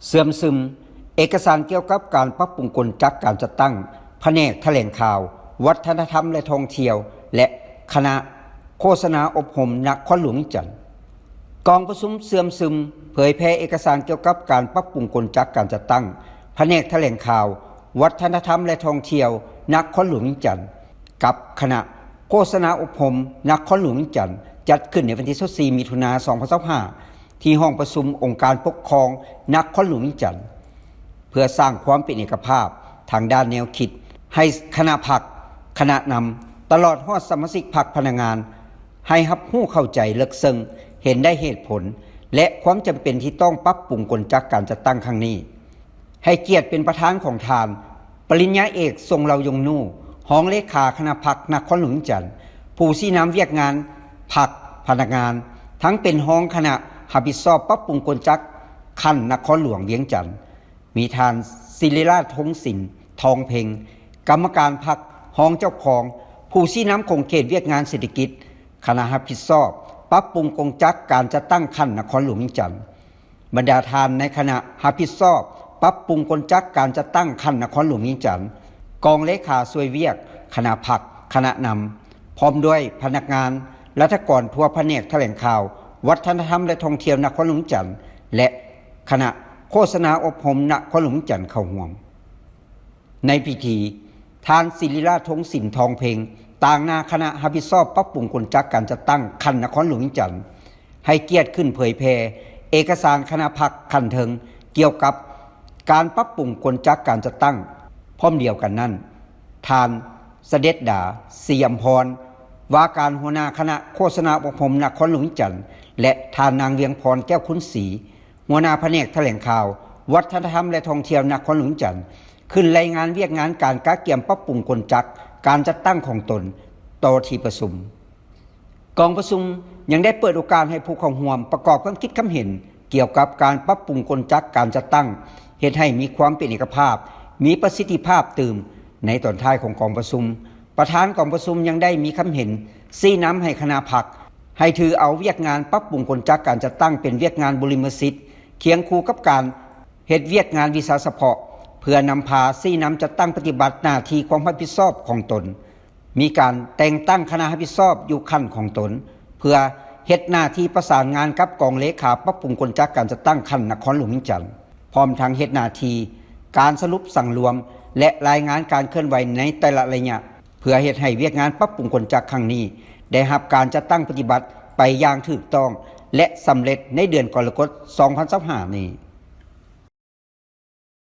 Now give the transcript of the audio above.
ເຊື່ອມຊຶມເອກະສານກ່ຽວກັບການປັບປຸງກົນຈັກການຈັດຕັ້ງພະແນກຖະແຫຼງຂ່າວ, ວັດທະນະທຳ ແລະ ທ່ອງທ່ຽວ ແລະ ຄະນະໂຄສະນາອົບຮົມນະຄອນຫຼວງວຽງຈັນ. ກອງປະຊຸມເຊື່ອມຊຶມເຜີຍແຜ່ເອກະສານກ່ຽວກັບການປັບປຸງກົນຈັກການຈັດຕັ້ງພະແນກຖະແຫຼງຂ່າວ, ວັດທະນະທຳ ແລະ ທ່ອງທ່ຽວນະຄອນຫຼວງວຽງຈັນ ກັບຄະນະໂຄສະນາອົບຮົມນະຄອນຫຼວງວຽງຈັນ ຈັດຂຶ້ນໃນວັນທີຊາວສີ່ ມິຖຸນາ ສອງພັນຊາວຫ້າ ທີ່ຫ້ອງປະຊຸມອົງການປົກຄອງນະຄອນຫຼວງວຽງຈັນ ເພື່ອສ້າງຄວາມເປັນເອກະພາບທາງດ້ານແນວຄິດໃຫ້ຄະນະພັກ, ຄະນະນຳ, ຕະຫຼອດຮອດສະມາຊິກພັກ, ພະນັກງານ ໃຫ້ຮັບຮູ້ເຂົ້າໃຈເລິກເຊິ່ງ, ເຫັນໄດ້ເຫດຜົນ ແລະ ຄວາມຈຳເປັນທີ່ຕ້ອງປັບປຸງກົນຈັກການຈັດຕັ້ງຄັ້ງນີ້. ໃຫ້ກຽດເປັນປະທານຂອງທ່ານ ປະລິນຍາເອກ ຊົງເລົາ ຢົງນູ, ຮອງເລຂາຄະນະພັກນະຄອນຫຼວງວຽງຈັນ, ຜູ້ຊີ້ນຳວຽກງານພັກ, ພະນັກງານ, ທັງເປັນຮອງຄະນະຮັບຜິດຊອບປັບປຸງກົນຈັກຂັ້ນນະຄອນຫຼວງວຽງຈັນ, ມີທ່ານ ສິລິລາດ ທົງສິນ ທອງເພັງ, ກຳມະການພັກ, ຮອງເຈົ້າຄອງ, ຜູ້ຊີ້ນຳຂົງເຂດວຽກງານເສດຖະກິດ, ຄະນະຮັບຜິດຊອບປັບປຸງກົນຈັກການຈັດຕັ້ງຂັ້ນນະຄອນຫຼວງວຽງຈັນ, ບັນດາທ່ານໃນຄະນະຮັບຜິດຊອບປັບປຸງກົນຈັກການຈັດຕັ້ງຂັ້ນນະຄອນຫຼວງວຽງຈັນ, ກອງເລຂາຊ່ວຍວຽກ, ຄະນະພັກ, ຄະນະນຳ, ພ້ອມດ້ວຍພະນັກງານ, ລັດຖະກອນທົ່ວພະແນກຖະແຫຼງຂ່າວ, ວັດທະນະທຳ ແລະ ທ່ອງທ່ຽວນະຄອນຫຼວງວຽງຈັນ ແລະ ຄະນະໂຄສະນາອົບຮົມນະຄອນຫຼວງວຽງຈັນເຂົ້າຮ່ວມ. ໃນພິທີ, ທ່ານ ສິລິລາດ ທົງສິນ ທອງເພັງ, ຕາງໜ້າຄະນະຮັບຜິດຊອບປັບປຸງກົນຈັກການຈັດຕັ້ງຂັ້ນນະຄອນຫຼວງວຽງຈັນ, ໃຫ້ກຽດຂຶ້ນເຜີຍແຜ່ເອກະສານຄະນະພັກຂັ້ນເທິງກ່ຽວກັບການປັບປຸງກົນຈັກການຈັດຕັ້ງ. ພ້ອມດຽວກັນນັ້ນ, ທ່ານ ສະເດັດດາ ສີອຳພອນ, ວ່າການຫົວໜ້າຄະນະໂຄສະນາອົບຮົມນະຄອນຫຼວງວຽງຈັນ ແລະ ທ່ານນາງ ວຽງພອນ ແກ້ວຄຸນສີ, ຫົວໜ້າພະແນກຖະແຫຼງຂ່າວ, ວັດທະນະທຳ ແລະ ທ່ອງທ່ຽວນະຄອນຫຼວງວຽງຈັນ ຂຶ້ນລາຍງານວຽກງານການກະກຽມປັບປຸງກົນຈັກການຈັດຕັ້ງຂອງຕົນຕໍ່ທີ່ປະຊຸມ. ກອງປະຊຸມຍັງໄດ້ເປີດໂອກາດໃຫ້ຜູ້ເຂົ້າຮ່ວມປະກອບຄວາມຄິດຄຳເຫັນກ່ຽວກັບການປັບປຸງກົນຈັກການຈັດຕັ້ງ ເຮັດໃຫ້ມີຄວາມເປັນເອກະພາບ, ມີປະສິດທິພາບຕື່ມ. ໃນຕອນທ້າຍຂອງກອງປະຊຸມ, ປະທານກອງປະຊຸມຍັງໄດ້ມີຄຳເຫັນຊີ້ນຳໃຫ້ຄະນະພັກ ໃຫ້ຖືເອົາວຽກງານປັບປຸງກົນຈັກການຈັດຕັ້ງເປັນວຽກງານບຸລິມະສິດ ຄຽງຄູ່ກັບການເຮັດວຽກງານວິຊາສະເພາະ ເພື່ອນຳພາຊີ້ນຳຈັດຕັ້ງປະຕິບັດໜ້າທີ່ຄວາມຮັບຜິດຊອບຂອງຕົນ. ມີການແຕ່ງຕັ້ງຄະນະຮັບຜິດຊອບຢູ່ຂັ້ນຂອງຕົນ ເພື່ອເຮັດໜ້າທີ່ປະສານງານກັບກອງເລຂາປັບປຸງກົນຈັກການຈັດຕັ້ງຂັ້ນນະຄອນຫຼວງວຽງຈັນ, ພ້ອມທັງເຮັດໜ້າທີ່ການສະຫຼຸບສັງລວມ ແລະ ລາຍງານການເຄື່ອນໄຫວໃນແຕ່ລະໄລຍະ ເພື່ອເຮັດໃຫ້ວຽກງານປັບປຸງກົນຈັກຄັ້ງນີ້ໄດ້ຮັບການຈັດຕັ້ງປະຕິບັດໄປຢ່າງຖືກຕ້ອງ ແລະ ສຳເລັດໃນເດືອນກໍລະກົດ ສອງພັນຊາວຫ້ານີ້.